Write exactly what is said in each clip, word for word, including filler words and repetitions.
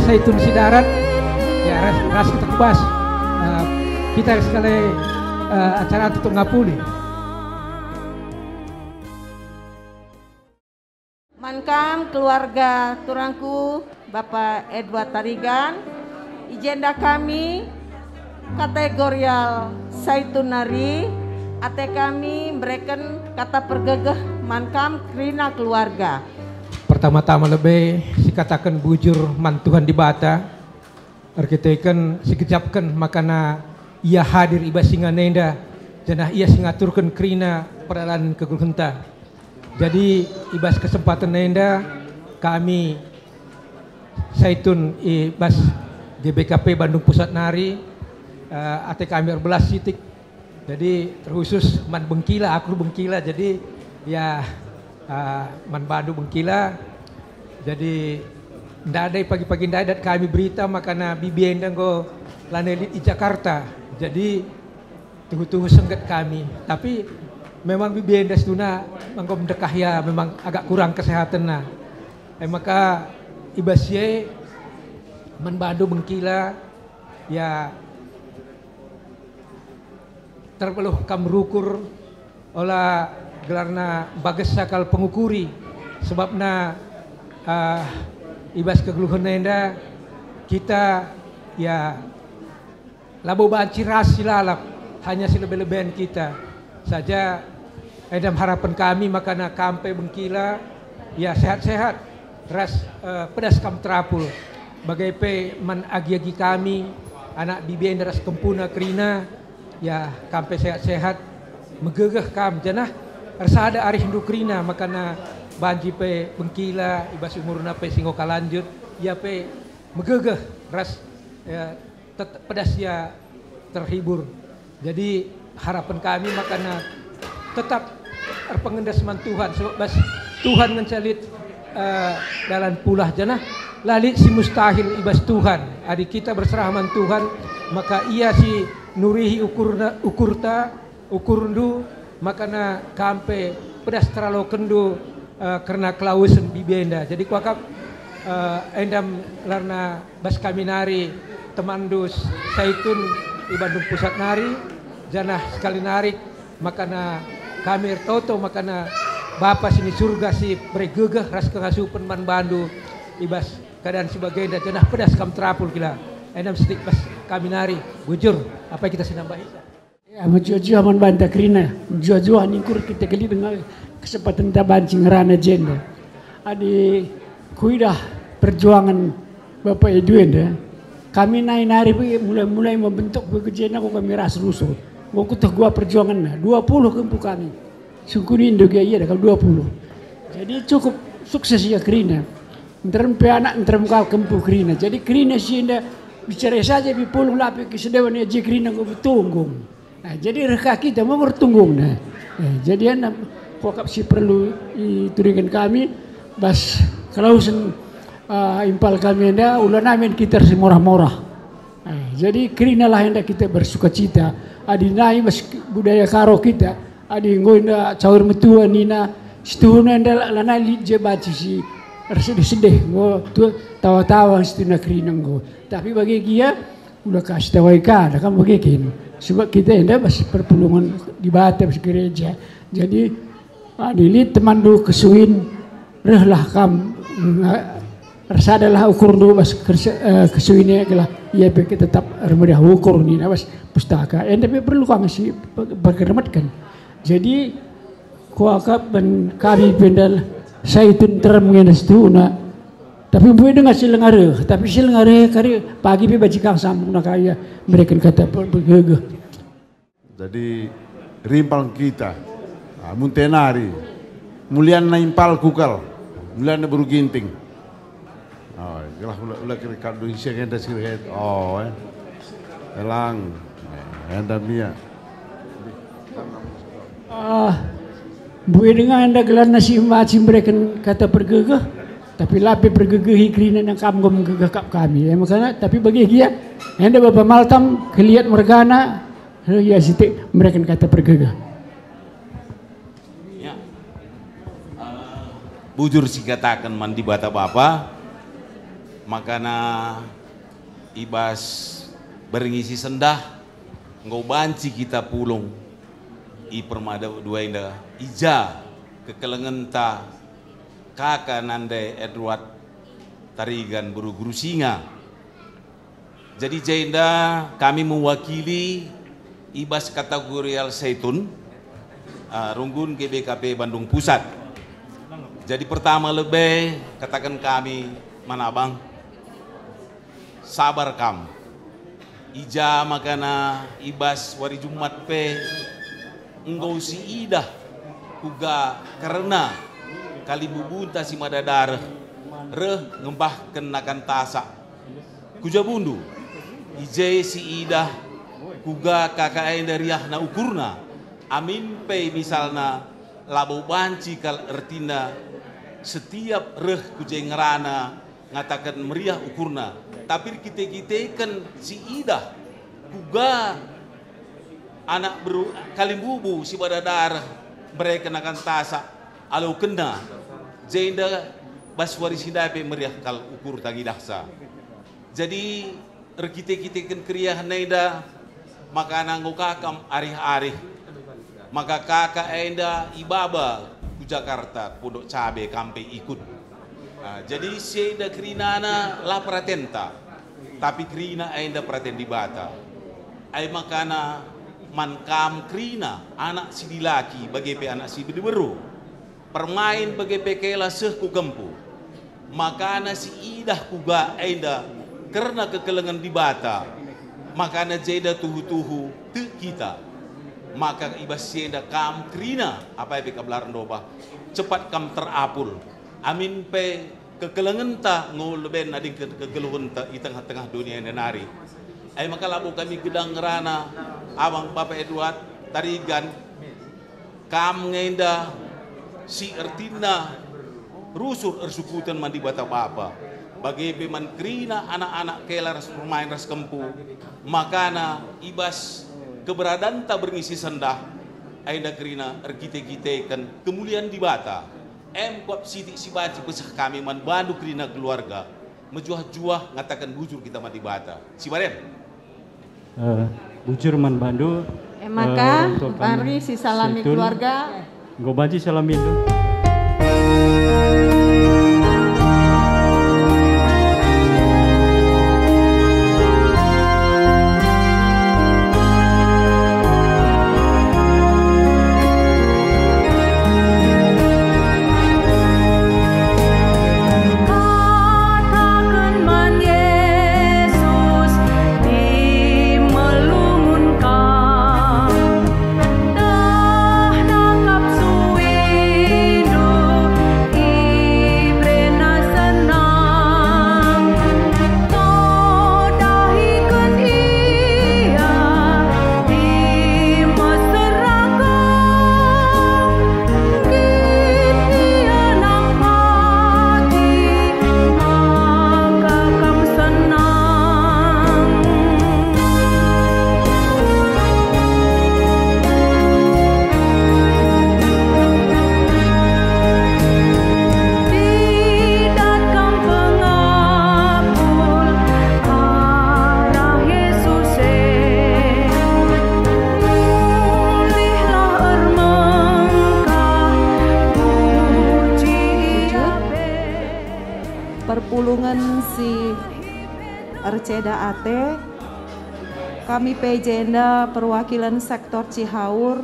Saitun si darat, ya, ras, ras kita ku bas. Eh, kita sekali, eh, acara tutup ngapuli. Man kam keluarga turangku, Bapa Edward Tarigan, i jenda kami kategorial Saitun nari, ate kami mereken kata pergegeh man kam kerina keluarga. Pertama-tama lebe sikataken bujur man Tuhan Dibata, erkiteken sigejapken makana Ia hadir i bas ingan enda, janah Ia si ngaturken kerina perdalan kegeluhenta. Jadi, i bas kesempaten enda, kami Saitun i bas G B K P Bandung Pusat nari, eh, ate kami erbelas sitik. Jadi, terkhusus man Bengkila, aku Bengkila, jadi, ya, eh, man bandu Bengkila. Jadi, ndadai pagi-pagi ndai dat kami berita makana bibi enda enggo lanai lit i Jakarta. Jadi, tuhu-tuhu sengget kami. Tapi memang bibi enda situhuna enggo mendekah, ya, memang agak kurang kesehatenna. E maka i bas si e man bandu Bengkila, ya, terbeluh kam rukur ola gelarna bagesa kal pengukuri, sebabna, ah, i bas kegeluhen enda kita, ya, labo banci ras si lalap, hanya si lebe-leben kita saja. Enda harapen kami makana kam pe Bengkila, ya, sehat-sehat ras, eh, pedas kam terapul. Bage pe man agi-agi kami, anak bibi enda ras kempuna kerina, ya, kam pe sehat-sehat, megegeh kam, janah ersada arihndu kerina makana banci pe Bengkila i bas umurna pe si enggo kalanjut, ia pe megegeh ras, ya, tet-, pedas ia terhibur. Jadi, harapen kami makana tetap erpengendes man Tuhan, sebab bas Tuhan ngenca lit, eh, dalan pulah, janah la lit si mustahil i bas Tuhan. Adi kita berserah man Tuhan, maka Ia si nurihi ukurna, ukurta, ukurndu, makana kam pe pedas teralokenndu, eh, kerna kelawesen bibi enda. Jadi kuakap, eh, enda gelarna bas kami nari temanndu Saitun i Bandung Pusat nari, janah sekali nari makana kami ertoto makana Bapa si ni Surga si bere gegeh ras kengasupen man bandu i bas keadaan si bagenda, janah pedas kam terapul kila. Enda sitik bas kami nari, bujur, apai kita si nambahi? Ya, mejuah-juah man banta kerina. Mejuah-juah ningkur kita keli denga kesempatenta banci ngerana jenda. Adi kuidah perjuangan Bapa Edu enda, kami nai nari pe mulai-mulai membentuk pe jenda, enggo kami ras rusul. Enggo kueteh gua perjuanganna, dua puluh kempu kami. Sungkun indo gia ia dah kal dua puluh. Jadi cukup sukses ia kerina. Nterem pe anak, nterem kal kempu kerina. Jadi kerina si enda bicara saja pe pulung, la pe kesedewen ia, je kerina enggo betunggung. Nah, jadi reh ka kita me mertunggungna. Eh, jadi enda kuakap si perlu ituriken kami bas kelawesen, ah, impal kami enda, ula nami kita ersimorah-morah. Eh, jadi kerinalah enda kita bersukacita. Adi nai bas budaya Karo kita, adi enggo enda caur metua nina, situhuna enda la-, lanai lit je banci si ersedeh-sedeh, enggo tu-, tawa-tawa situhuna kerina enggo. Tapi bage gia, ula ka sitawai ka, dah kam bage kin. Sebab kita enda bas perpulungen Dibata, bas gereja. Jadi, adi lit temanndu kesuin, rehlah kam, nga-, ersadalah ukurndu bas kerse-, eh, kesuin e, gelah ia pe tetap ermeriah ukur nina bas pustaka. Enda pe perlu kang si pe-, pekermetken. Jadi, kuakap ben kami pe enda Saitun nterem ngena situhuna. Tapi mbue denga si langa reh, tapi si langa reh kari pagi pe banci kang sambungna ka ia mereken kata pe-, pegegeh. Jadi, rimpal kita. Ah, munte nari. Mulianna impal kukal. Mulianna beru Ginting. Oh, gelah ula, ula kira kadu isi enda sirhet. Oh, eh. Elang. Eh, enda mia. Ah, mbue denga enda gelarna si banci mereken kata pergegeh, tapi la pe pergegehi kerina nang kam enggo menggegeh kap kami. Eh, makana, tapi bage gia, enda Bapa Maltam, keliat mergana, eh, ia sitik mereken kata pergegeh. Ya. Eh, bujur sikataken man Dibata Bapa, Makana i bas berngi si sendah enggo banci kita pulung i permada duainda, i ja kekelengenta kaka nande Edward Tarigan beru Guru Singa. Jadi jenda kami mewakili i bas kategori Al Zaitun, ah, runggun G B K P Bandung Pusat. Jadi pertama lebe kataken kami man abang, sabar kam. I ja makana i bas wari Jumat pe enggo siidah kuga kerna kalimbubunta si mada dareh reh ngembahken nakan tasak. Ku jabundu, i je siidah kuga kaka enda riahna ukurna, amin pe misalna labo banci kal ertina setiap reh ku je ngerana ngataken meriah ukurna, tapi erkite-kiteken siidah kuga anak beru kalimbubu si bada dareh mbereken nakan tasak alokenna, jenda bas wari si ndai pe meriah kal ukurta ngidahsa. Jadi, erkite-kiteken keriahen enda, makana enggo ka kam arih-arih. Maka kaka enda ibaba ku Jakarta, ku Pondok Cabe kam pe ikut. Ah, jadi si enda kerinana la peratenta, tapi kerina enda peraten Dibata. Ai makana man kam kerina anak si dilaki bage pe anak si diberu. Permain bage pe kela seh ku kempu. Makana si idah kuga enda kerna kekelengen Dibata, makana jenda tuhu-tuhu tek kita. Maka i bas si enda kam kerina, apai pe kam la erndobah, cepat kam terapul. Amin pe kekelengenta enggo leben nadingken kegeluhenta i tengah-tengah dunia enda nari. Ai maka labo kami gedang ngerana Abang Bapak Edward Tarigan, kam nge enda si ertina rusur ersukuten man Dibata Bapa, bage pe man kerina anak-anak kela ras permain ras kempu, makana i bas keberadanta berngi si sendah, enda kerina erkite-kiteken kemulian Dibata. Em kuap sitik si banci peseh kami man bandu kerina keluarga, mejuah-juah ngataken bujur kita man Dibata. Sibar em. Eh, bujur man bandu. E maka, eh, orang tua kami, mari sisalami Zaitun, keluarga. Enggo banci salamindu. Kataken man Jesus, tim melungun kam, dah nakap suindu, iberena senang. Dahiken ia, tim mesera kam, nggit ia nampati, maka kam senang. Tidak kam pengapul arah Jesus e. Mulihlah ermengkah, puji Ia pe. Perpulungen si erceda ate, kami pe jenda perwakilen sektor Cihaur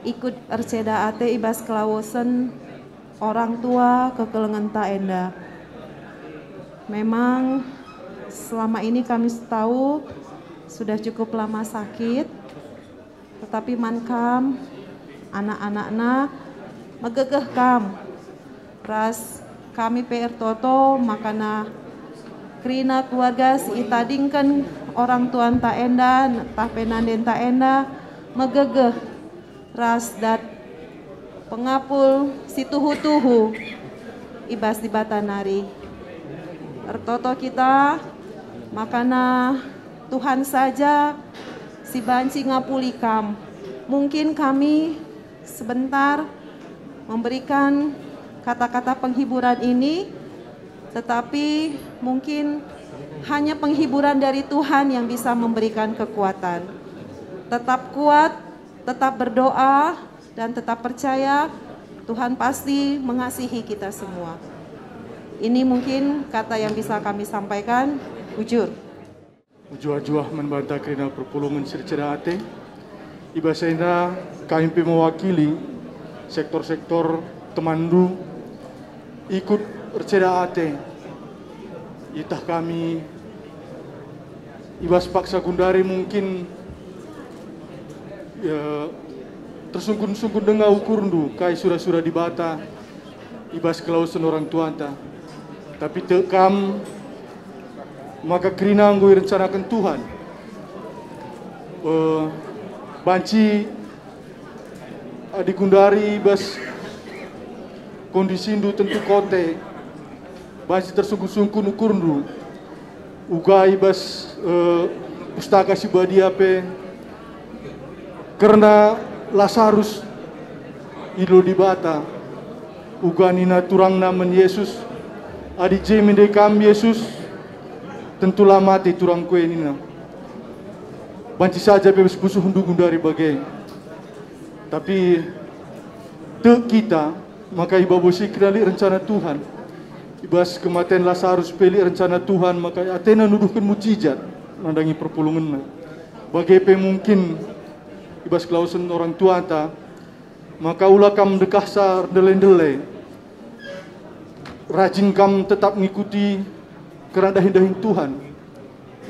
ikut erceda ate i bas kelawesen orang tua kekelengenta enda. Memang selama ini kami tahu sudah cukup lama sakit, tetapi man kam, anak-anakna, megegeh kam. Ras kami pe ertoto makana kerina keluarga si itadingken orang tuanta enda, ntah pe nandenta enda, megegeh ras dat pengapul si tuhu-tuhu i bas Dibata nari. Ertoto kita, makana Tuhan saja si banci ngapuli kam. Mungkin kami sebentar memberikan kata-kata penghiburan ini, Tetapi mungkin hanya penghiburan dari Tuhan yang bisa memberikan kekuatan. Tetap kuat, tetap berdoa, dan tetap percaya Tuhan pasti mengasihi kita semua. Ini mungkin kata yang bisa kami sampaikan. Bujur. Mejuah-juah man banta kerina perpulungen si erceda ate. I bas enda kami pe mewakili sektor-sektor temanndu ikut erceda ate. Itah kami i bas paksa gundari mungkin, ya, tersungkun-sungkun denga ukurndu kai sura-sura Dibata i bas kelawesen orang tuanta. Tapi tek kam maka kerina enggo irencanaken Tuhan. Eh, banci adi gundari i bas kondisindu tentu kote, banci tersungkun-sungkun ukurndu. Uga i bas, eh, Pustaka Si Badia pe kerna Lasarus idilo Dibata. Uga nina turangna man Jesus, "Adi je mende kam, Jesus, tentu la mate turangku e," nina. Banci saja pe bas pusuhndu gundari bage. Tapi tek kita maka i babo si kerina lit rencana Tuhan. I bas kematen Lasarus pe lit rencana Tuhan, maka atena nuduhken mujizat nandangi perpulungenna. Bage pe mungkin i bas kelawesen orang tuanta, maka ula kam ndekahsa erdele-ndele. Rajin kam tetap ngikuti kerna dahin-dahin Tuhan.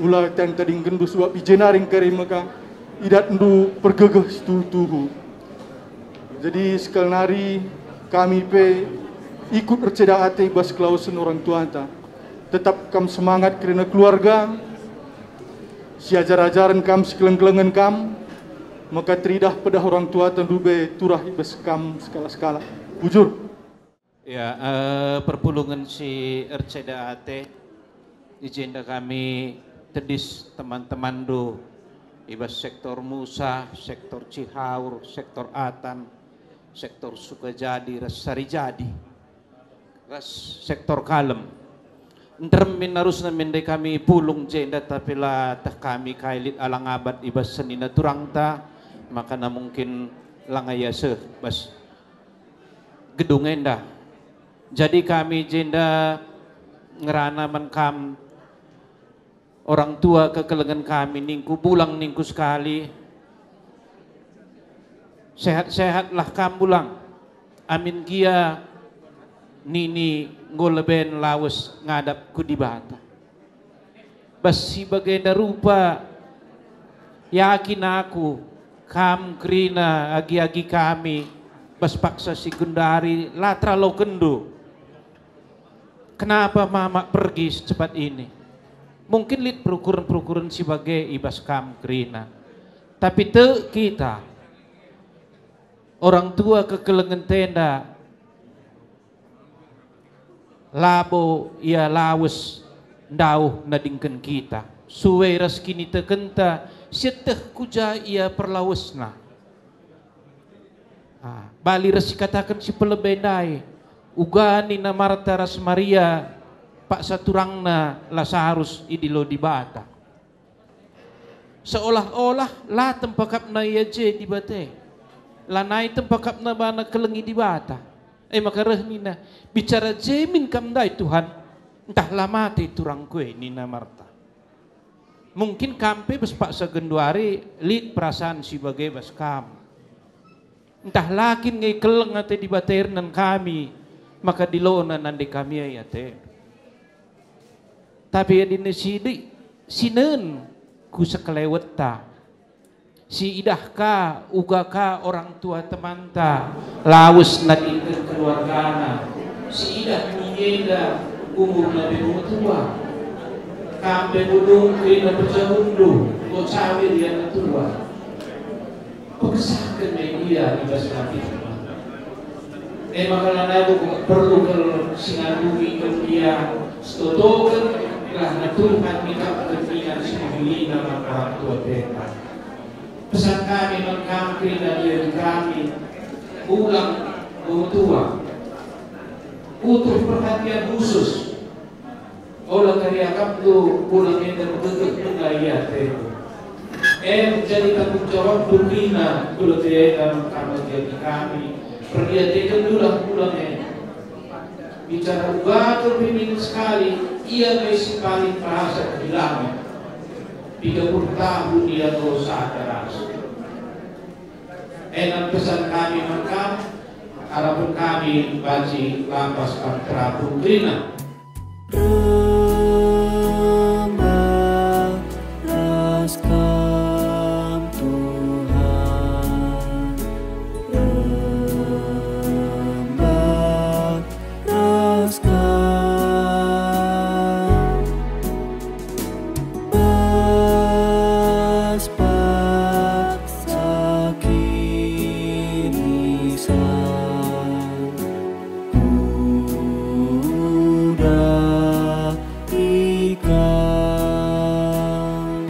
Ula tading-tadingkenndu, sebab i je nari engkari maka idatndu pergegeh si tuhu-tuhu. Jadi sekali nari kami pe ikut erceda ate i bas kelawesen orang tuanta. Tetap kam semangat kerina keluarga, siajar-ajaren kam, sikeleng-kelengen kam, maka teridah pedah orang tuanta ndube turah i bas kam sekalak-sekalak. Bujur. Ya, eh, perpulungen si erceda ate, i jenda kami tedis teman-temanndu i bas sektor Musa, sektor Cihaur, sektor Atan, sektor Sukajadi ras Sarijadi, ras sektor Kalem. Nterem min arusna mende kami pulung jenda, tapi la teh kami kai lit alang abat i bas senina turangta, maka na mungkin langa ia seh bas gedung enda. Jadi kami jenda ngerana man kam, orang tua kekelengen kami, ningku Bulang, ningku sekali, sehat-sehatlah kam Bulang. Amin gia nini enggo leben lawes ngadap ku Dibata. Bas si bagenda rupa, yakin aku, kam kerina agi-agi kami, bas paksa si gundari la teralokenndu. Kenapa Mamak pergi secepat ini? Mungkin lit perukuren-perukuren si bage i bas kam kerina. Tapi tek kita, orang tua kekelengen enda, labo ia lawes ndauh nadingken kita. Sue ras kinitekenta sieteh ku ja ia perlawesna. Ah, bali ras sikataken si pelebe ndai, uga nina Marta ras Maria, paksa turangna Lasarus idilo Dibata. Seolah-olah la tempa akapna ia je Dibata e. Lanai tempa akapna bana kelengi Dibata. E maka reh nina, "Bicara je min kam ndai, Tuhan, ntah la mate turangku e," nina Marta. Mungkin kam pe bas paksa genduari lit perasaan si bage bas kam. Ntah la kin nge keleng ate Dibata ernan kami, maka dilona nande kami ai ate. Tapi adi nesidik sinen ku sekelewetta, si idah ka, uga ka orang tua temanta, lawes nadingken keluargana, si idah ninda umurna pe metua, kam pe budung kerina perjahundu, enggo cawir ia metua. Pekesahken me ia i bas latihna. E maka lanai bukuh perlu kal singandungi kal ia, setotoken gelah Tuhan ngikapken ingan si mehulina man orang tua deta. Pesan kami man kam kerina adi-adi kami, Bulang, metua, utuh perhatian khusus Ola kari akapndu pulang enda megegeh denga i atendu. E jadi tanggung jawabndu kerina, geluh enda maka menjadi kami, perdiatekendulah pulang enda. Bicara uga terpemimpin sekali, ia me si paling perasa kehilangan. Tiga puluh tahun ia dosa terasa. Enda pesan kami man kam, harapen kami banci lampas kam terapung kerina. Rembak ras Kam, Tuhan, rembak ras Kam. Bas paksa kinisan, kudahi Kam.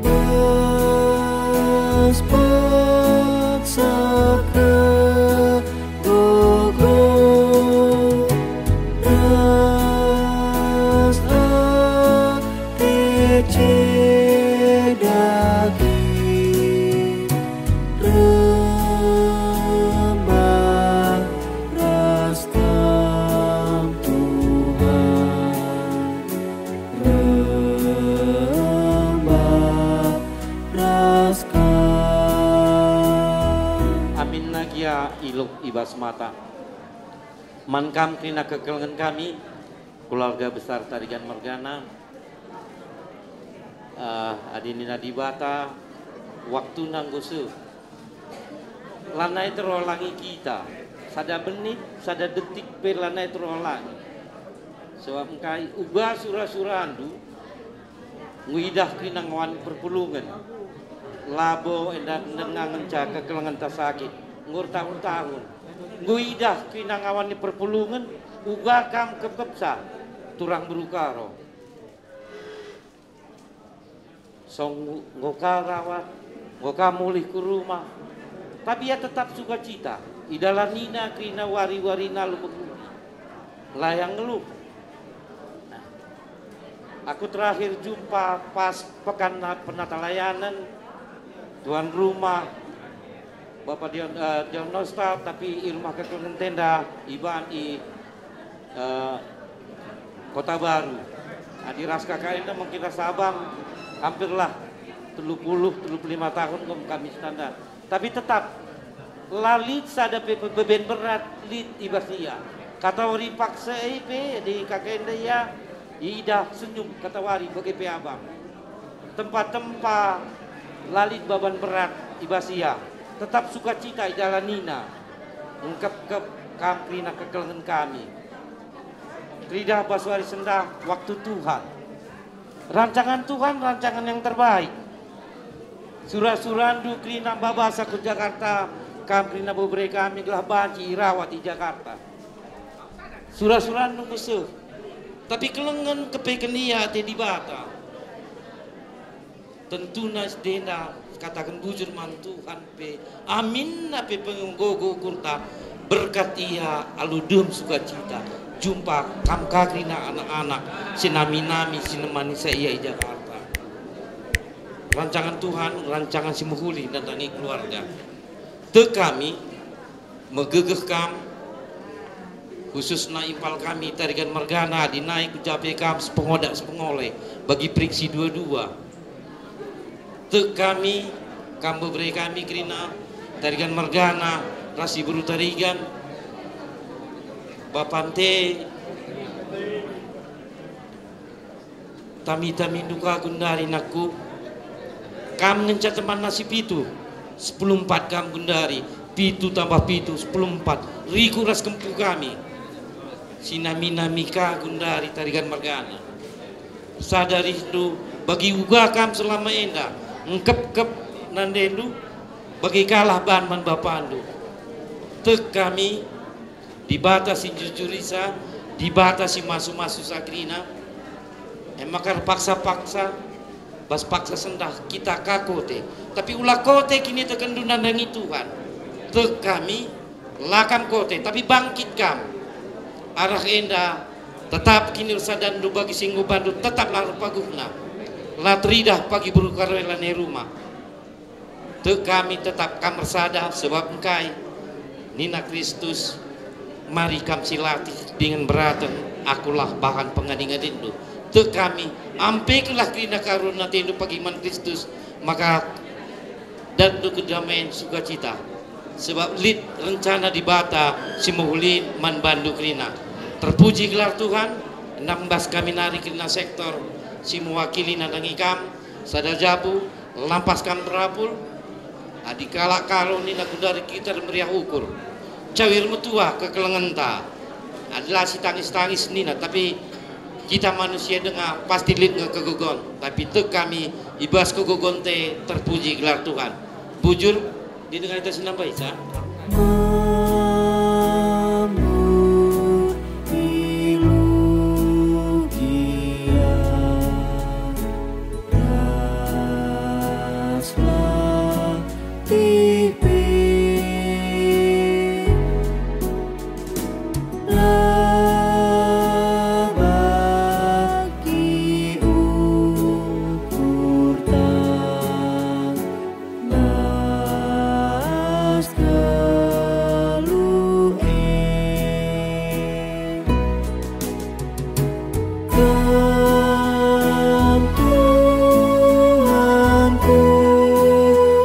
Bas paksa kegegoh ras ate cedagi, rembak ras Kam, Tuhan, rembak ras Kam. Aminna gia iluh i bas mata. Man kam kerina kekelengen kami, keluarga besar Tarigan mergana, eh, adi nina Dibata, waktuna enggo seh. Lanai terolangi kita, sada menit, sada detik pe lanai terolangi. Sebab engkai uga sura-surandu, Nguidah kerina ngawani perpulungen. Labo enda denga ngenca kekelengenta sakit, enggo ertahun-tahun. Nguidah kerina ngawani perpulungen, uga kam kepkepsa, turang beru Karo. Song enggo ka rawat, enggo ka mulih ku rumah. Tapi ia tetap sukacita, idalanina kerina wari-warina alu mehuli. La ia ngeluh. Nah, aku terakhir jumpa pas pekan na-, penatalayanen, tuan rumah, Bapak Dion, eh, Dion Nosta, tapi i rumah kekelengen enda, iban i, eh, Kota Baru. Adi ras kakak enda mungkin ras abang, hampirlah telu puluh, telu puluh lima tahun enggo kami standar. Tapi tetap, la lit sada pe pe-, beben berat lit i bas ia. Katawari paksa e pe, adi kakak enda ia, idah senyum katawari bage pe abang. Tempa-tempa la lit baban berat i bas ia. Tetap sukacita idalanina. Engkep-kep kam kerina kekelengen kami. Teridah bas wari sendah waktu Tuhan. Rancangan Tuhan, rancangan yang terbaik. Sura-surandu kerina babasa ku Jakarta, kam kerina bebere kami gelah banci irawat i Jakarta. Sura-surandu meseh, tapi kelengen kepeken ia ate Dibata. Tentuna si enda kataken bujur man Tuhan pe, aminna pe penggogo ukurta, berkat ia alu dem sukacita. Jumpa kam ka kerina anak-anak, si nami-nami, si nemani sa ia i Jakarta. Rancangan Tuhan, rancangan si mehuli nandangi keluarga. Tek kami, megegeh kam, khususna impal kami Tarigan mergana adi nai ku jape kam sepengodak sepengole bagi perik si dua-dua. Tek kami, kam bebere kami kerina, Tarigan mergana, ras si beru Tarigan, bapante, tami-tamindu ka gundari nakku. Kam ngenca temanna si pitu, sepuluh empat kam gundari, pitu tambah pitu, sepuluh empat, riku ras kempu kami. Si nami-nami ka gundari Tarigan mergana. Sada rihndu bagi uga kam selama enda, engkep-kep nandendu, bagi kalah ban man bapandu. Tek kami, Dibata si njujurisa, Dibata si masu-masu sa kerina, e maka erpaksa-paksa, bas paksa sendah kita ka kote. Tapi ula kote kinitekenndu nandangi Tuhan. Tek kami, la kam kote, tapi bangkit kam. Arah enda Tetap kinirusadanndu bagi si enggo bandu tetaplah erpaguhna. La teridah pagi beru karo la nai rumah. Tek kami tetap kam ersada, sebab engkai nina Kristus, "Mari kam silatih dingen beraten, Akulah bahan pengadi-ngadinndu." Tek kami, ampekenlah kerina karo atendu pagi man Kristus, maka datndu kedamaian sukacita. Sebab lit rencana Dibata si mehuli man bandu kerina. Terpuji gelar Tuhan, nambas kami nari kerina sektor si mewakili nandangi kam, sada jabu, lampas kam berapul, adi kalak kalo nina gundari kita meriah ukur. Cawir metua kekelengenta. Adalah si tangis-tangis nina, tapi kita manusia denga pasti lit nge kegegon. Tapi tek kami ibas kegegonte terpuji gelar Tuhan. Bujur, didenga kita si nambahi, sa? Mamun iluh gia ras latih pe la bagi ukurta. Bas geluh e. Kam Tuhanku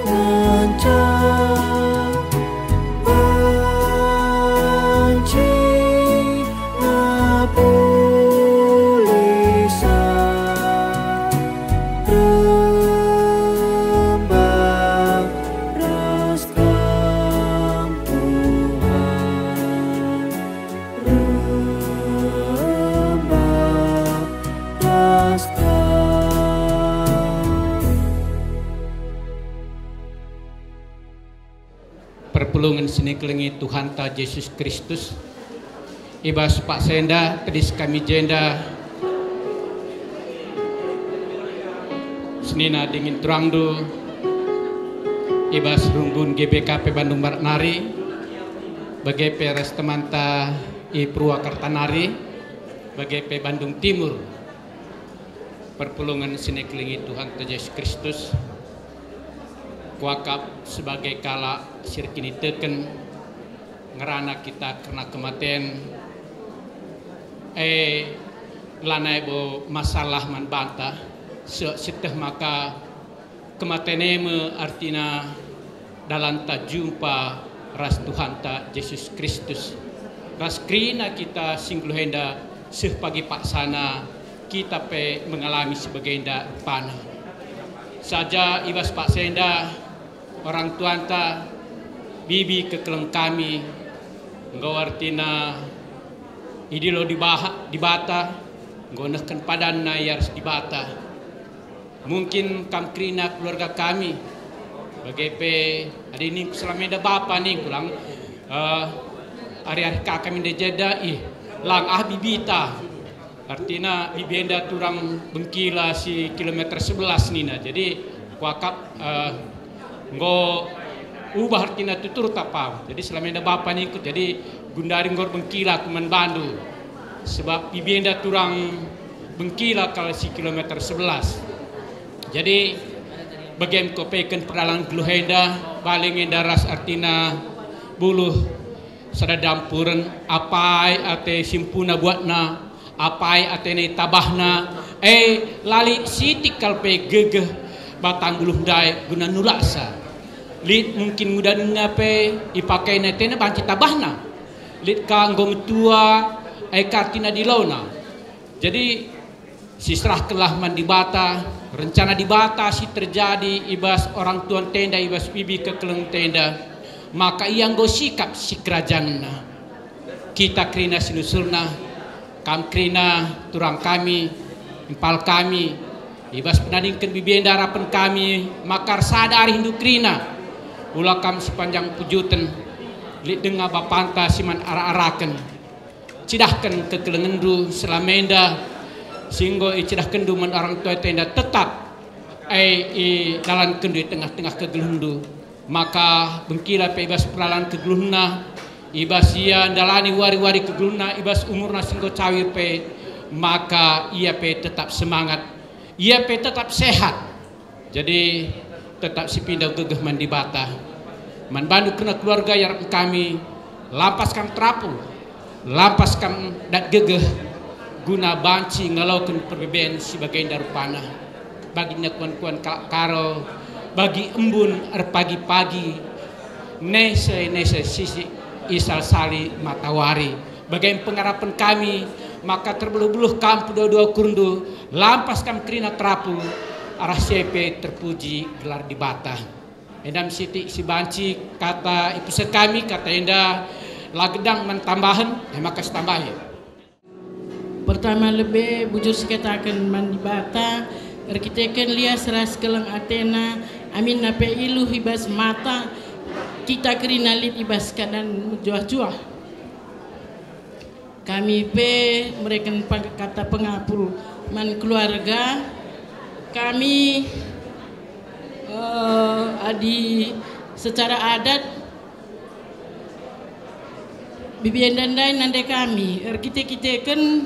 ngenca banci ngapuli sa rembak ras Kam, Tuhan, rembak ras Kam. Perpulungen si nikelengi Tuhanta Jesus Kristus, i bas paksa enda tedis kami jenda senina dingen turangndu i bas runggun G B K P Bandung Barat nari, bage pe ras temanta i Purwakarta nari, bage pe Bandung Timur. Perpulungen si nikelengi Tuhanta Jesus Kristus, kuakap sebagai kalak si erkiniteken ngerana kita kerna kematen, e, lanai bo masalah man banta, se-, sieteh maka kematen e me artina dalanta jumpa ras Tuhanta Jesus Kristus. Ras kerina kita si nggeluh enda seh pagi paksana kita pe mengalami si bagenda rupana. Saja i bas paksa enda, orang tuanta, bibi kekeleng kami, enggo artina idilo dibaha-, Dibata, enggo nehken padanna i arah Dibata. Mungkin kam kerina keluarga kami, bage pe adi ningku selama enda bapa ningku lang, eh, ari-ari ka kami ndai jenda, ih, lang ah bibita. Artina bibi enda turang Bengkila si kilometer sebelas nina. Jadi kuakap, eh, enggo ubah artina tutur tapa. Jadi selama enda bapa ningku, jadi gundari nggor Bengkila kuman bandu. Sebab bibi enda turang Bengkila kal si kilometer sebelas. Jadi, bagem kopeken perdalan geluh enda, bali nge enda ras artina buluh sada dampuren, apai ate simpuna buatna, apai atena itabahna, e, la lit sitik kal pe gegeh batang buluh ndai guna nulaksa. Lit mungkin ngudanna pe ipakaina atena banci tabahna. Lit ka enggo metua, e, ka artina dilona. Jadi, siserahkenlah man Dibata, rencana Dibata si terjadi i bas orang tuanta enda, i bas bibi kekelengta enda, maka ia enggo sikap sikerajangenna. Kita kerina sinusurna, kam kerina turang kami, impal kami, i bas penadingken bibi enda arapen kami, maka ersada arihndu kerina, ula kam sepanjang pejuten, lit denga bapanta si man arak-araken. Cidahken kekelengenndu selama enda, si enggo icidahkenndu man orang tuanta enda tetap, e, idalankenndu i tengah-tengah kegeluhenndu. Maka Bengkila pe i bas perdalan kegeluhenna, i bas ia ndalani wari-wari kegeluhenna, i bas umurna si enggo cawir pe, maka ia pe tetap semangat, ia pe tetap sehat. Jadi, tetap sipindah gegeh man Dibata. Man bandu kerna keluarga iarapken kami, lampas kam terapul, lampas kam dat gegeh, guna banci ngaloken perbeben si bagenda rupana. Bagi nina kuan-kuan kalak Karo, bagi embun erpagi-pagi, nese-nese sisik isalsali matawari. Bage pengarapen kami, maka terbeluh-beluh kam pedua-dua ukurndu, lampas kam kerina terapul, arah si e pe terpuji gelar Dibata. Enda me sitik si banci kata ipesen kami, kata enda la gedang man tambahen, e maka sitambahi. Pertama lebe bujur sikataken man Dibata, erkiteken lias ras keleng atena, aminna pe iluh i bas mata, kita kerina lit i bas keadaan mejuah-juah. Kami pe mereken pang-, kata pengapul man keluarga. Kami, eh, adi secara adat, bibi enda ndai nande kami, erkite-kiteken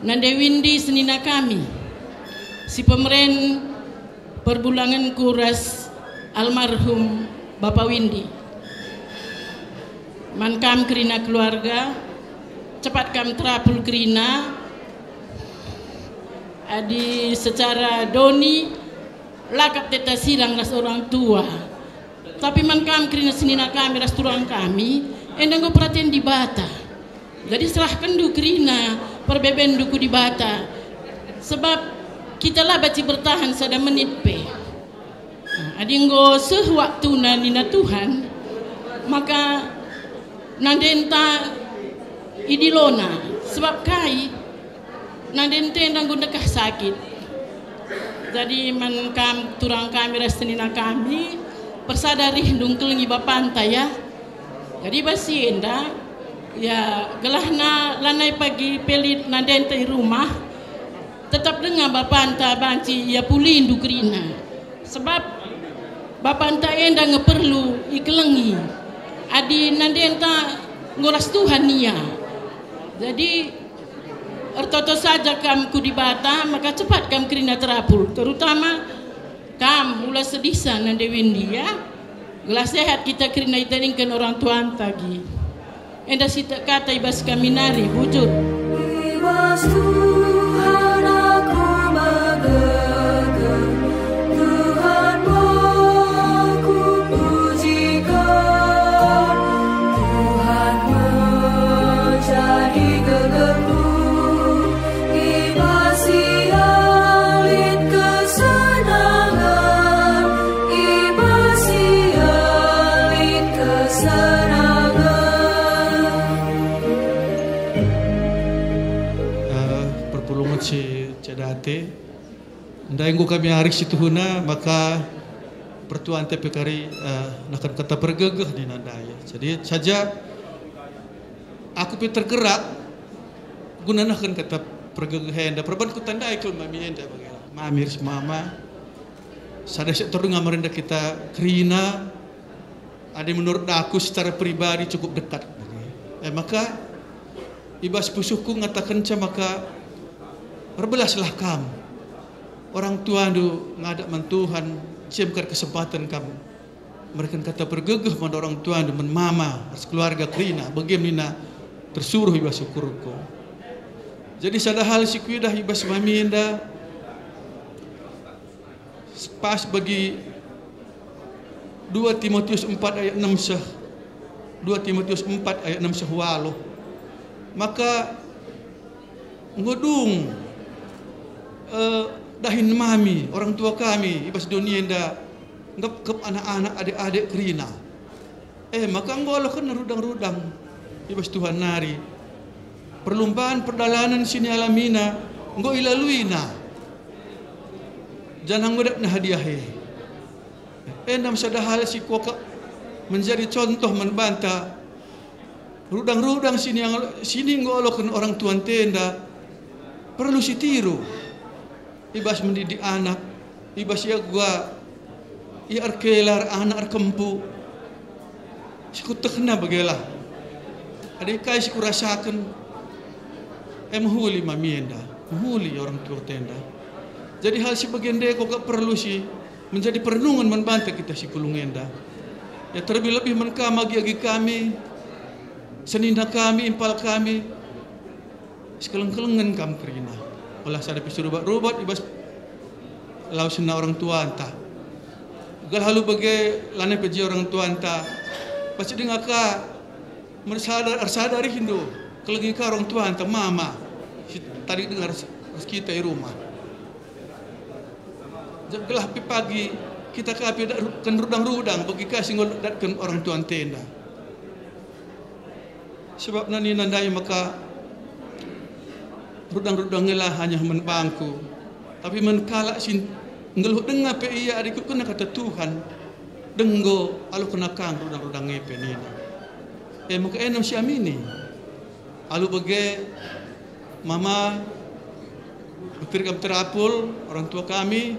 nande Windi senina kami, si pemeren perbulangenku ras almarhum Bapa Windi. Man kam kerina keluarga, cepat kam terapul kerina. Adi secara doni, la kap teta sirang ras orang tua. Tapi man kam kerina senina kami ras turang kami, enda enggo peraten Dibata. Jadi serahkenndu kerina perbebenndu ku Dibata, sebab kita la banci bertahan sada menit pe. Nah, adi enggo seh waktuna nina Tuhan, maka nandenta idilona. Sebab kai? Nandenta enda enggo ndekah sakit. Jadi man kam turang kami ras senina kami, persada rih ndungkelengi bapanta ya. Jadi bas si enda, ya, gelahna lanai pagi pelit nandenta i rumah, tetap denga bapanta banci ia pulindu kerina. Sebab bapanta enda nge perlu ikelengi. Adi nandenta ngoras Tuhan ia. Jadi ertoto saja kam ku Dibata, maka cepat kam kerina terapul, terutama kam, ula sedihsa nande Windy, ya. Gelah sehat kita kerina itadingken orang tuanta agi. Enda sitik kata i bas kami nari, bujur. I bas Tuhan aku megegeh, Tuhan me kupujiken, Tuhan me jadi gegehku. I bas Ia lit kesenangen, i bas Ia lit kesenangen. Eh, perpulungen si cedate. Ndai enggo kami arih si tuhuna, maka pertuanta pe kari, eh, nehken kata pergegeh nina ndai. Jadi saja aku pe tergerak guna nehken kata pergegeh enda. Perban kutandai kal mami enda bage. Mami ras mama. Sada sitik terdenga merenda kita kerina. Adi menurut aku secara pribadi cukup dekat. Eh, maka i bas pusuhku ngatakenca maka erbelaslah kam. Orang tuandu ngadap man Tuhan, cemkar kesempatan kam mereken kata pergegeh man orang tuandu, man mama, ras keluarga kerina, bage nina tersuruh i bas ukurku. Jadi sada hal si kuidah i bas mami enda, pas bagi dua Timotius empat ayat enam seh, dua Timotius empat ayat enam seh waluh. Maka enggo dung, eh, dahin mami, orang tua kami, i bas doni enda, ngepkep anak-anak, adik-adik kerina. Eh, maka enggo aloken rudang-rudang i bas Tuhan nari. Perlumban perdalanen si nialamina enggo ilaluina. Janah enggo datna hadiah e. Enda me sada hal si kuakap menjadi contoh man banta. Rudang-rudang si niang-, si enggo aloken orang tuanta enda perlu sitiru. I bas mendidik anak, i bas ia uga ia erkela, anak erkempu. Si kuetehna bagelah. Adi kai si kurasaken, E, mehuli mami enda, mehuli orang tua enda. Jadi hal si bage enda kok perlu si menjadi perenungan man banta kita si pulung enda. Ya, terlebih-lebih man kam agi-agi kami, senina kami, impal kami, sikeleng-kelengen kam kerina. Ola sada pe si rubat-rubat i bas lawesna orang tuanta. Gelah alu bage lanai pe je orang tuanta. Pasti denga ka Mersada, ersada arihndu, kelengi ka orang tuanta, mama, si tadi denga ras, ras kita i rumah. Gelah pe pagi kita ka pe datken rudang-rudang, bagi ka si enggo datken orang tuanta enda. Sebab nina ndai maka rudang-rudang ela hanya man bangku, tapi man kalak si nggeluh denga pe ia adi ikutkenna kata Tuhan, denggo alu kena kang rudang-rudang e pe nina. E maka enem si amini. Alu bage, mama, betir kam terapul, orang tua kami,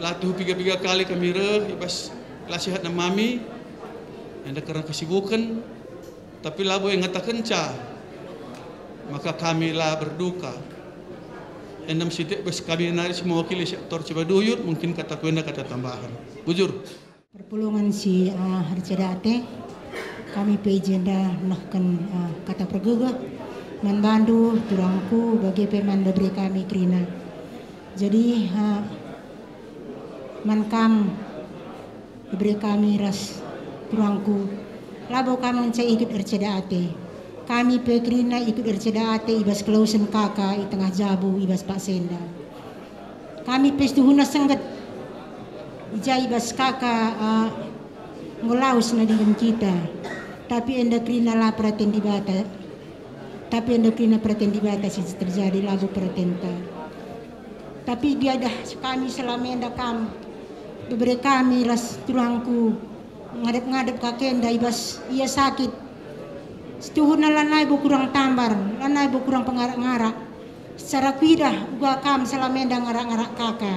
la tuhu piga-piga kali kami reh i bas la sehatna mami, enda kerna kesibuken, tapi labo e ngatakenca, maka kami la berduka. Enem sitik bas kami nari si mewakili sektor Cibaduyut, mungkin kataku enda kata tambahan. Bujur. Perpulungen si, ah, erceda ate, kami pe i jenda nehken, ah, kata pergegeh man bandu, turangku, bage pe man bebere kami kerina. Jadi, ah, man kam, bebere kami ras turangku, labo kam ngenca ikut erceda ate. Kami pe kerina ikut erceda ate i bas kelawesen kaka i tengah jabu i bas paksa enda. Kami pe situhuna sengget i ja i bas kaka, ah, enggo lawes nadingken kita. Tapi enda kerina la peraten Dibata. Tapi enda kerina peraten Dibata si terjadi, labo peratenta. Tapi biadah kami selama enda kam, bebere kami ras turangku, ngadep-ngadep kaka enda i bas ia sakit. Situhuna lanai bo kurang tambar, lanai bo kurang pengarak-ngarak. Secara kuidah uga kam selama enda ngarak-ngarak kaka.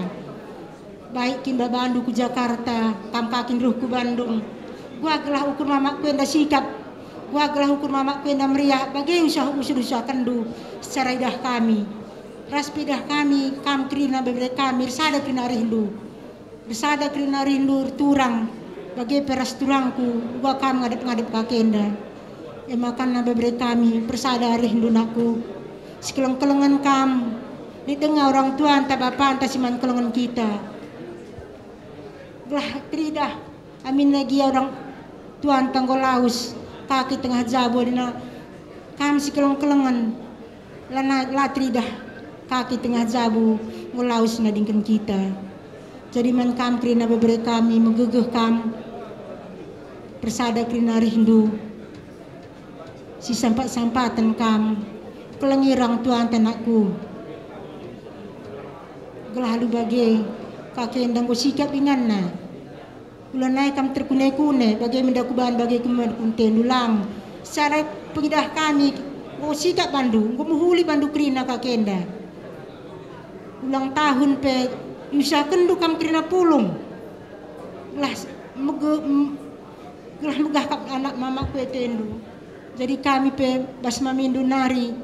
Baik kin babandu ku Jakarta, kam ka kin reh ku Bandung. Uga gelah ukur mamakku enda sikap, uga gelah ukur mamakku enda meriah, bage usah usur-usakenndu secara idah kami. Ras pe idah kami, kam kerina bebere kami, ersada kerina arihndu. Ersada kerina arihndu erturang, bage pe ras turangku, uga kam ngadep-ngadep kaka enda. E maka bebere kami, persada arihndu nakku. Sikeleng-kelengen kam, lit denga orang tuanta bapanta si man kelengen kita. Gelah teridah, amin lagi orang tuanta enggo lawes, kaka i tengah jabu, adina kam sikeleng-kelengen. Lanai, la teridah kaka i tengah jabu, enggo lawes nadingken kita. Jadi man kam kerina bebere kami, megegeh kam, persada kerina arihndu, sisampat-sampaten kam, kelengi orang tuanta nakku. Gelah alu bage, kaka enda enggo sikap inganna. Ula nai kam terkune-kune, bage menda kuban bage kumen kuntendu lang. Secara pengidah kami, enggo sikap bandu, enggo mehuli bandu kerina kaka enda. Ulang tahun pe iusakenndu kam kerina pulung. Gelah mege-, m-, gelah megah kap anak mamakku atendu. Jadi kami pe bas mamindu nari.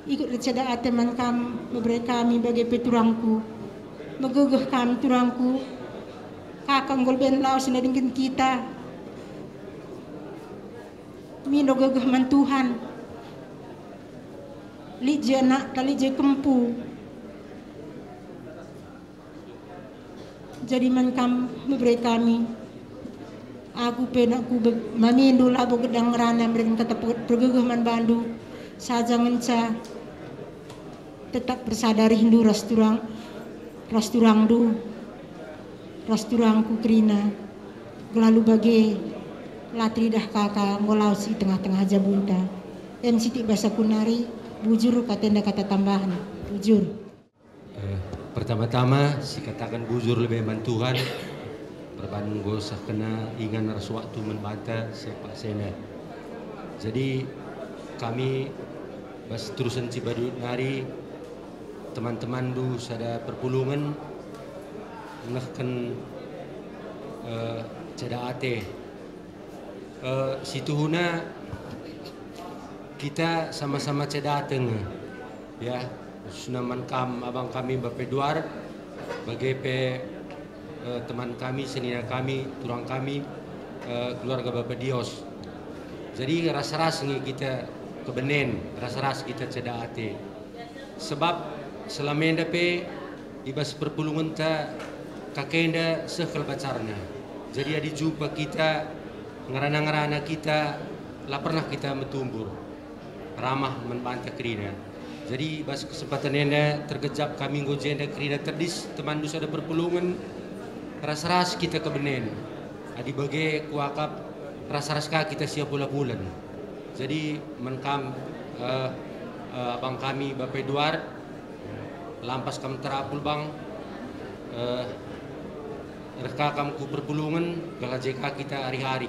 Ikut erceda ate man kam, bebere kami bage pe turangku. Megegeh kami turangku. Kaka enggo leben lawes nadingken kita. Mindo gegeh man Tuhan. Lit je anakta, lit je kempu. Jadi man kam bebere kami. Aku pe nakku be-, mamindu labo gedang ngerana mereken kata pe-, pergegeh man bandu. Saja ngenca tetap persada arihndu ras turang, ras turangndu, ras turangku kerina. Gelah alu bage, la teridah kaka enggo lawes i tengah-tengah jabunta. Em sitik basaku nari, bujur kata enda kata tambahen. Bujur. Eh, pertama-tama, sikataken bujur lebe man Tuhan, perban enggo sehkenna ingan ras waktu man banta si paksa enda. Jadi, kami bas terusen Cibaduyut nari, teman-temanndu sada perpulungen, nehken, eh, ceda ate. Eh, situhuna, Kita sama-sama ceda ate nge, ya, khususna man kam abang kami Bapa Eduard, bage pe, eh, teman kami, senina kami, turang kami, eh, keluarga Bapa Dios. Jadi ras-ras nge kita kebenen, ras-ras kita ceda ate. Sebab selama enda pe i bas perpulungenta kakenda seh kal bacarna. Jadi adi jumpa kita, ngerana-ngerana kita, la pernah kita metumbur. Ramah man banta kerina. Jadi bas kesempatan enda tergejap kami enggo jenda kerina tedis temanndu sada perpulungen, ras-ras kita kebenen. Adi bage kuakap ras-ras ka kita siapula-pulen. Jadi man kam, eh, eh, abang kami Bapa Eduard, lampas kam terapul bang, eh, reh ka kam ku perpulungen, gelah je ka kita ari-ari.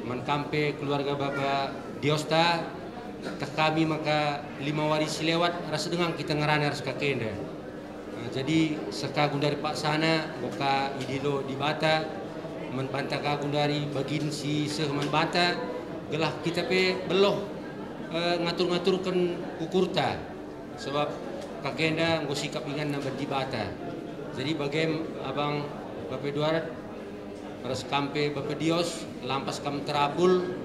Man kam pe keluarga Bapa Diosta, teh kami maka lima wari si lewat ras denga kita ngerana ras kakenda. Nah, jadi seh ka gundari paksana, enggo ka idilo Dibata, man banta ka gundari bagin si seh man banta, gelah kita pe beloh, eh, ngatur-ngaturken ukurta. Sebab kakenda enggo sikap inganna man Dibata. Jadi bagem abang Bapa Eduard, ras kam pe Bapa Dios, lampas kam terapul,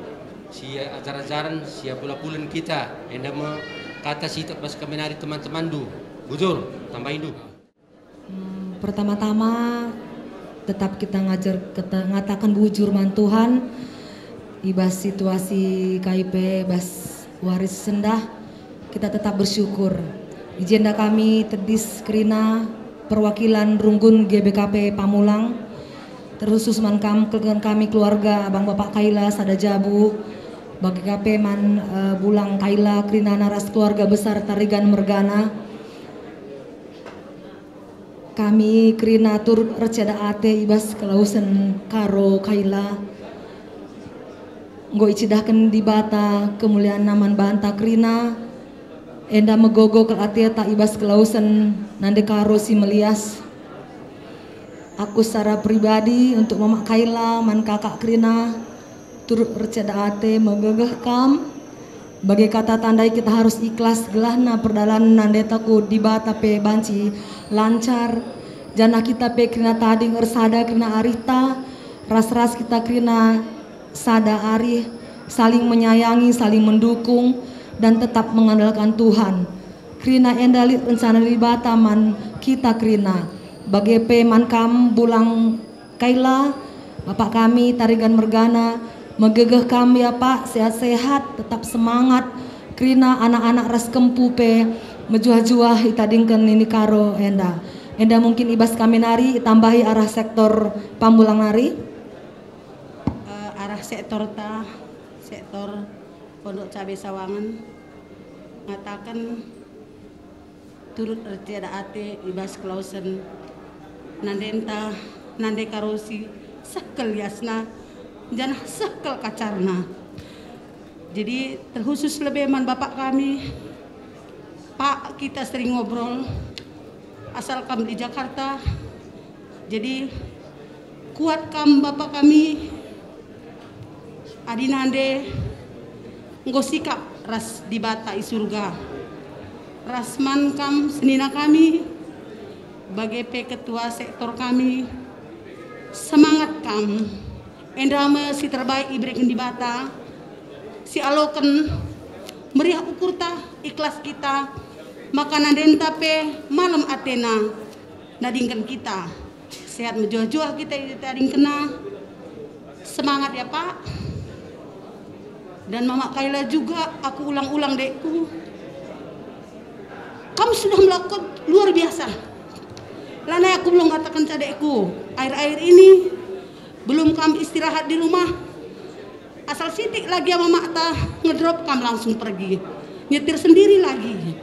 si ajar-ajaren, siapula-pulen kita, enda me kata si tebas kami nari teman-temanndu. Bujur, tambahindu. Hmm, pertama-tama, tetap kita ngajar, kita ngataken bujur man Tuhan. I bas situasi kai pe, bas wari sendah, kita tetap bersyukur. I jenda kami tedis kerina perwakilan runggun G B K P Pamulang, terkhusus man kam, kal kami keluarga Abang Bapak Kaila sada jabu, bage ka pe man, eh, Bulang Kaila kerina ras keluarga besar Tarigan mergana. Kami kerina turut erceda ate i bas kelausen Karo Kaila. Enggo icidahken Dibata kemulianNa man banta kerina, enda megogo kal ateta i bas kelausen nande Karo si melias. Aku secara pribadi untuk Mamak Kaila man kakak kerina, turut erceda ate megegeh kam. Bage kata tandai kita harus ikhlas, gelahna perdalanen nandeta ku Dibata pe banci lancar, janah kita pe kerina tading ersada kerina arihta, ras-ras kita kerina sada arih, saling menyayangi, saling mendukung, dan tetap mengandalkan Tuhan. Kerina enda lit rencana Dibata man kita kerina. Bage pe man kam Bulang Kaila, Bapak kami Tarigan mergana, megegeh kam ya Pak, sehat-sehat, tetap semangat. Kerina anak-anak ras kempu pe mejuah-juah itadingken nini Karo enda. Enda mungkin i bas kami nari, itambahi arah sektor Pamulang nari. Eh, arah sektor ta, sektor Pondok Cabe Sawangen, ngataken turut erceda ate i bas kelausen nandenta, nande Karo si seh kal liasna, janah seh kal kacarna. Jadi terkhusus lebe man Bapak kami, Pak, kita sering ngobrol, asal kam di Jakarta. Jadi kuat kam Bapak kami, adi nande enggo sikap ras Dibata i surga. Ras man kam senina kami, bage pe ketua sektor kami, semangat kam. Enda me si terbaik ibereken Dibata, si aloken meriah ukurta, ikhlas kita, maka nandenta pe malem atena nadingken kita. Sehat mejuah-juah kita itadingkenna. Semangat ya, Pak. Dan Mamak Kaila juga, aku ulang-ulang, dekku. Kamu sudah melakukan luar biasa. Lanai aku belum katakan, dekku. Akhir-akhir ini belum kam istirahat di rumah. Asal sitik lagi ya Mamak ta ngedrop, kam langsung pergi. Nyetir sendiri lagi.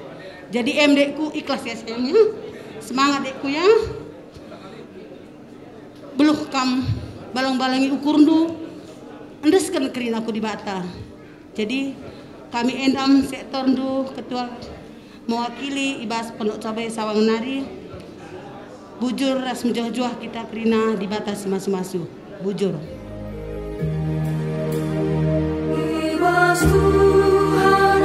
Jadi em, dekku, ikhlas ya, sayangnya. Semangat, dekku, ya. Beluh kam balang-balangi ukurndu, endesken kerina ku Dibata. Jadi kami endam sektorndu, ketua mewakili i bas Pondok Cabe Sawangen nari, bujur ras mejuah-juah kita kerina Dibata si masu-masu. Bujur. I bas Tuhan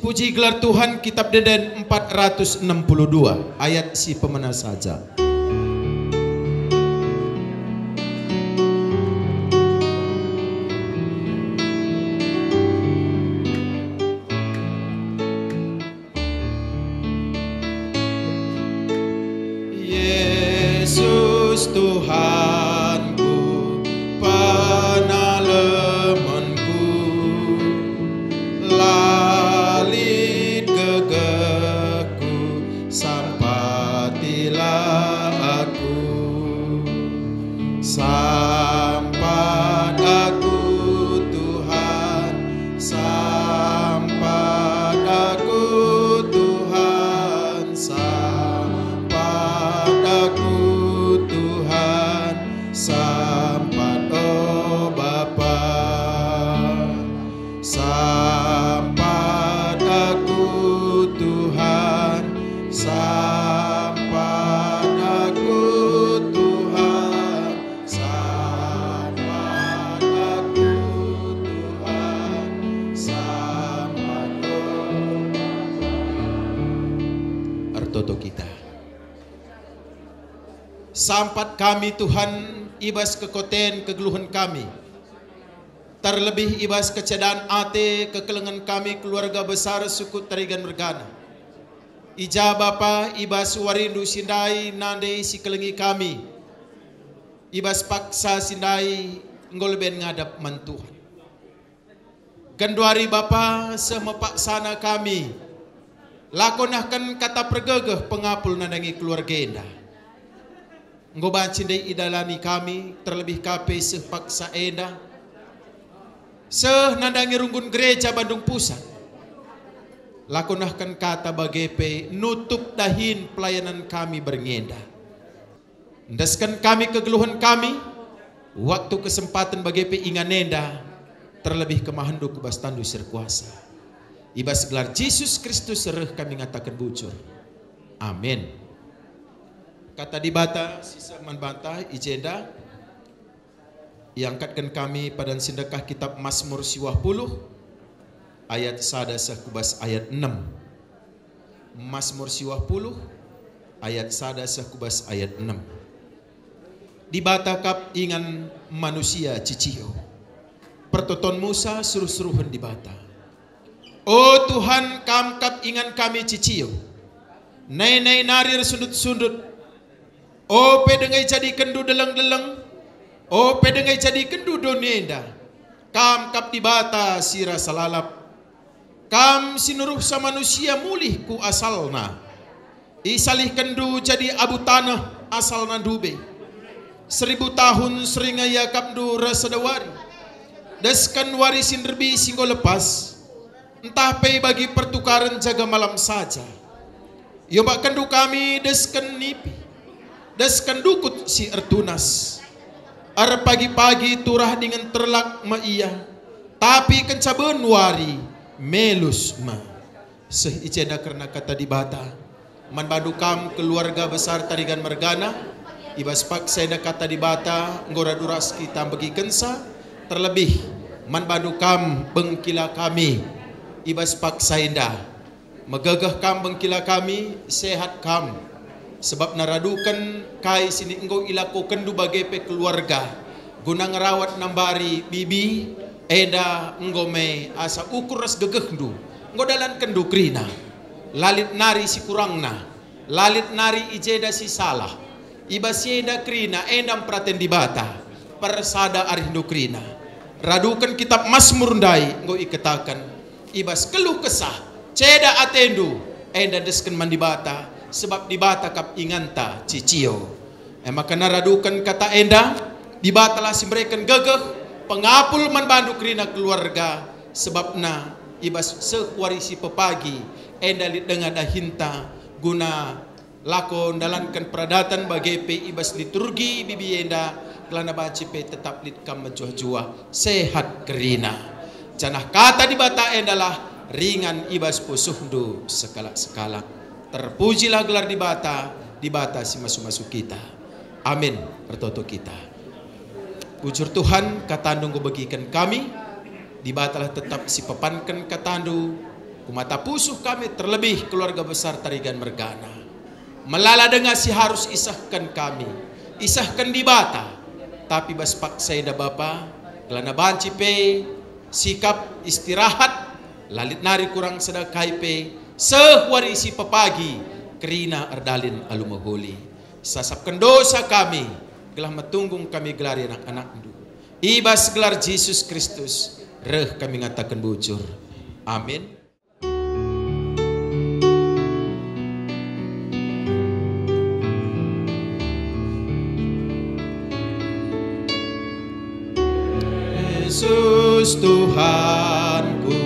Puji gelar Tuhan, Kitab Ende-enden empat ratus enam puluh dua, ayat si pemena saja. Yesus Tuhanku, penalemenku, la lit gegehku, sampatilah aku. Sampat aku, Tuhan, sampat aku, Tuhan, sampat aku, Tuhan, sampat, o Bapa. Sampat aku, Tuhan, sampat aku, Tuhan, sampat aku, Tuhan, sampat, o Bapa. Ertoto kita. Sampat kami, Tuhan, i bas kekoten kegeluhen kami. Terlebih i bas kecedan ate kekelengen kami keluarga besar suku Tarigan mergana. I ja Bapa, i bas warindu si ndai nande si kelengi kami, i bas paksa si ndai enggo leben ngadap man Tuhan. Genduari Bapa, seh me paksana kami, lako nehken kata pergegeh pengapul nandangi keluarga enda. Enggo banci ndai idalani kami, terlebih ka pe seh paksa enda. Seh nandangi runggun gereja Bandung Pusat. Lako nehken kata bage pe nutup dahin pelayanan kami berngi enda. Endesken kami kegeluhen kami, waktu kesempaten bage pe ingan enda, terlebih kemahenndu ku bas tanNdu si erkuasa. I bas gelar Jesus Kristus reh kami ngataken bujur. Amin. Kata Dibata si seh man banta i jenda iangkatken kami padan si ndekah Kitap Masmur siwah puluh, ayat sada seh ku bas ayat enem. Masmur siwah puluh, ayat sada seh ku bas ayat enem. Dibata kap ingan manusia cicio. Pertoton Musa suruh-suruhen Dibata. O Tuhan, Kam kap ingan kami cicio. Nai-nai nari ersundut-sundut. O pe denga ijadikenndu deleng-deleng. O pe denga ijadikenndu doni enda. Kam kap Dibata si rasa lalap. Kam si nuruhsa manusia mulih ku asalna. Isalihkenndu jadi abu taneh asalna ndube. Seribu tahun seringa iakapndu ras sada wari. Desken wari si nderbi si enggo lepas. Ntah pe bagi pertukaren jaga malam saja. Iombakenndu kami desken nipi, desken dukut si ertunas. Erpagi-pagi turah dingen terlak me ia, tapi kenca ben wari, melus me. Seh i jenda kerna Kata Dibata. Man bandu kam keluarga besar Tarigan mergana, i bas paksa enda Kata Dibata enggo radu ras kita mbegikenca, terlebih man bandu kam bengkila kami i bas paksa enda. Megegeh kam bengkila kami, sehat kam. Sebabna raduken kai si enggo ilakokenndu bage pe keluarga, guna ngerawat nambari bibi enda enggo me asa ukur ras gegehndu, enggo dalankenndu kerina. La lit nari si kurangna, la lit nari i jenda si salah. I bas si enda kerina, enda mperaten Dibata, persada arihndu kerina. Raduken Kitap Masmur ndai enggo ikataken, i bas keluh kesah, ceda atendu, enda desken man Dibata, sebab Dibata kap inganta cicio. E maka naraduken kata enda, Dibatalah si mereken gegeh, pengapul man bandu kerina keluarga, sebabna i bas seh wari si pepagi, enda lit denga dahinta guna lako ndalanken peradaten bage pe i bas liturgi bibi enda, kelana banci pe tetap lit kam mejuah-juah, sehat kerina. Janah Kata Dibata endalah ringan i bas pusuhndu sekalak-sekalak. Terpujilah gelar Dibata, Dibata si masu-masu kita. Amin. Ertoto kita. Bujur Tuhan, KataNdu enggo begiken kami. Dibatalah tetap si pepanken KataNdu, Ku mata pusuh kami terlebih keluarga besar Tarigan mergana. Melala denga si harus isehken kami, isehken Dibata. Tapi bas paksa enda Bapa, gelahna banci pe sikap istirahat, la lit nari kurang sada kai pe, seh wari si pepagi, kerina erdalin alu mehuli. Sasapken dosa kami, gelah metunggung kami gelari anak-anakNdu. I bas gelar Jesus Kristus, reh kami ngataken bujur. Amin. Yesus Tuhanku,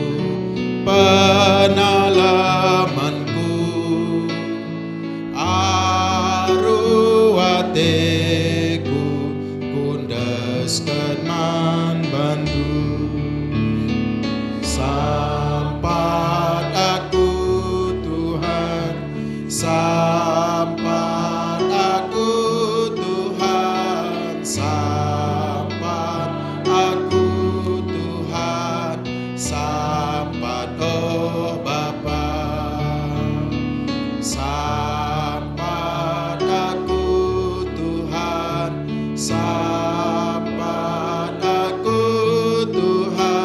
penalamanku, aru ateku, kuendesken man bandu. Sampat aku, Tuhan, sampat aku, Tuhan, sampat aku, Tuhan, sampat, oh Bapa. Sampat aku, Tuhan, sampat aku, Tuhan.